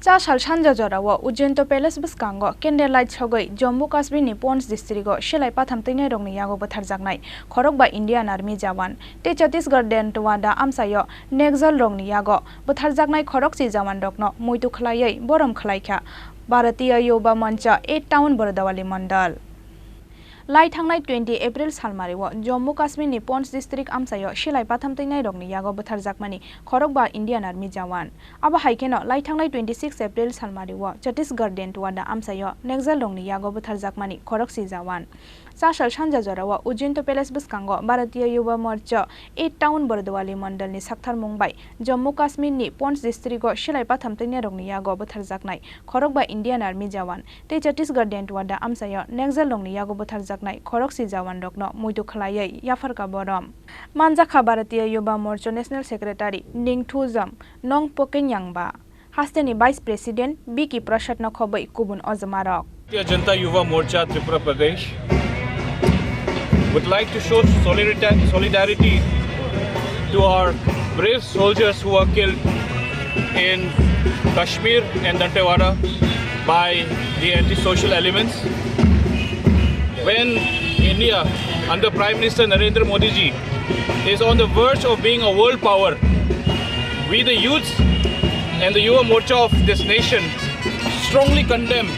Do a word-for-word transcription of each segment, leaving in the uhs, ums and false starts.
Ta sal sanja jorao Ujjainto Palace bwskango candlelight sogwi Jammu Kashmirni Poonch districto silai patham twinairokni yago bwtharjaknai khorokba Indian Army jawan tei Chhattisgarh Dantewada amchaio Naxalrokni yago bwtharjaknai khorokchi jawanrokno muitu khwlaiwi borom khwlaikha Bharatiya Yuva Morcha eight Town Bordawali Mandal. Lai thangnai twenty April salmario Jammu Kashmirni Poonch district amchaio silai patham twinairokni yago bwtharjakmani khorokba Indian Army jawan. Abo hai kheno lai thangnai twenty six April salmario Chhattisgarh Dantewada amchaio Naxalrokni yago bwtharjakmani khorokchi jawan. Cha sal sanja jorao Ujjainto Palace bwskango Bharatiya Yuva Morcha eight Town Bordawali Mandalni saktharmung bai Jammu Kashmirni Poonch districto silai patham twinairokni yago bwtharjaknai khorokba Indian Army jawan tei Chhattisgarh Dantewada amchaio Naxalrokni yago butharjaknai khorokchi jawanrokno muitu khwlaiwi yapharkha borom. Manjakha Bharatiya Yuva Morcha National Secretary Ningthujam Nongpokenyangba, hasteni Vice President B K Prasad no khobwi kubun ojomarok. Bharatiya Janata Yuva Morcha Tripura Pradesh would like to show solidarita-, solidarity to our brave soldiers who were killed in Kashmir and Dantewada by the anti-social elements. When India, under Prime Minister Narendra Modi ji, is on the verge of being a world power, we the youths and the Yuva Morcha of this nation strongly condemn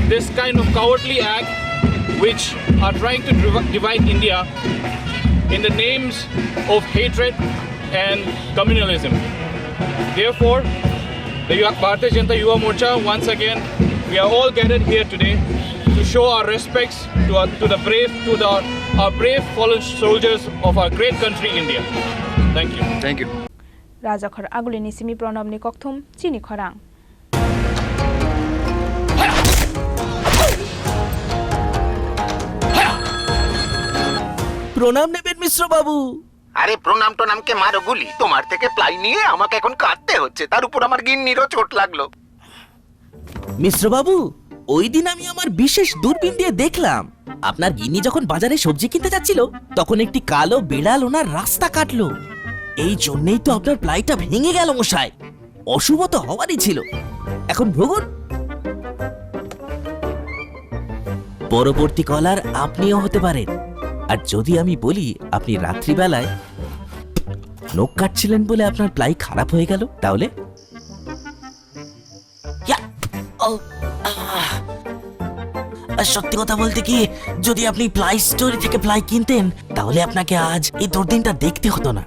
this kind of cowardly act which are trying to div-, divide India in the names of hatred and communalism. Therefore, the Yuva, Bharatiya Janata Yuva Morcha, once again, we are all gathered here today to show our respects to our, to the brave, to the, our brave fallen soldiers of our great country, India. Thank you. Thank you. Rajakhor Agulini simi Pranabni kokthum, chini khorang. প্রণাম নেবেন মিশ্র বাবু। আরে, প্রণাম টোনামকে মারো গুলি, তোমার থেকে প্লাই নিয়ে আমাকে এখন কাঁদতে হচ্ছে, তার উপর আমার গিন্নিরও চোট লাগলো। মিশ্র বাবু, ওই দিন আমি আমার বিশেষ দূরবীন দিয়ে দেখলাম, আপনার গিন্নি যখন বাজারে সবজি কিনতে যাচ্ছিল, তখন একটি কালো বিড়াল ওনার রাস্তা কাটলো। এই জন্যই তো আপনার প্লাইটা ভেঙে গেল, মশাই। অশুভ তো হওয়ারই ছিল। এখন ভুগুন। পরবর্তী কলার আপনিও হতে পারেন। আর যদি আমি বলি আপনি রাত্রিবেলায় নখ কাটছিলেন বলে আপনার প্লাই খারাপ হয়ে গেল, তাহলে? ইয়া! ও, আহ! আর সত্যি কথা বলতে কি, যদি আপনি প্লাই স্টোর থেকে প্লাই কিনতেন, তাহলে আপনাকে আজ এই দুর্দিনটা দেখতে হতো না।